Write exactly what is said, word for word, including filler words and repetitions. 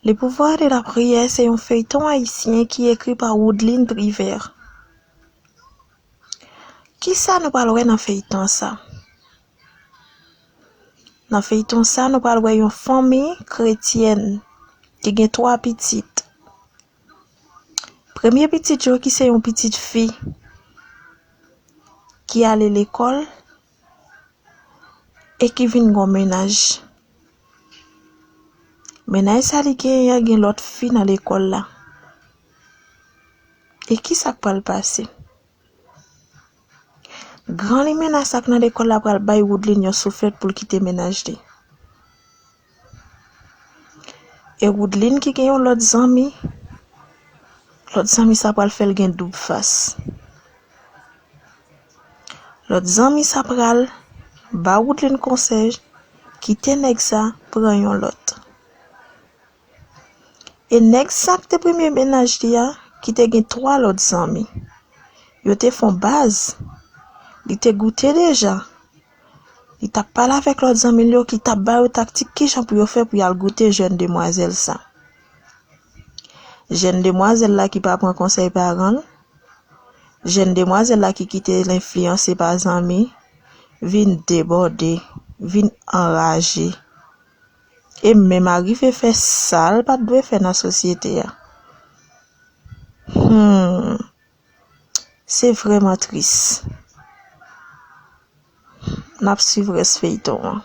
Le Pouvoir de la Prière se yon feyton ayisyen ki ekri pa Woodline Privert. Kisa nou pral wè nan feyton sa? Nan feyton sa, nou pral wè yon fanmi kretyèn ki gen twa pitit. Premye pitit yo ki se yon pitit fi ki ale lekòl e ki vin gon mennaj. Mennaj sa li genyen an gen lòt fi nan lekòl la. E kisa k pral pase? Gran limena sa k nan lekòl la pral bay Woodline yon souflèt pou l kite mennaj li. E Woodline ki gen yon lòt zanmi, lòt zanmi sa pral fè l gen doub fas. Lòt zanmi sa pral ba Woodline konsèy, kite nèg sa, pran yon lòt. E nèg sa k te premye mennaj li a, ki te gen twa lòt zanmi. Yo te fon baz. Li te goute deja. Li t ap pale avèk lòt zanmi l yo ki t ap ba yo taktik kijan pou yo fè pou y al goute jèn demwazèl sa. Jèn demwazèl la ki pa pran konsèy paran l, jèn demwazèl la ki kite l enfliyanse pa zanmi, vin debòde, vin anraje. E menm arive fè sa l pa t dwe fè nan sosyete a. Hmm. Se vrèman tris. N ap swiv rès feyton an.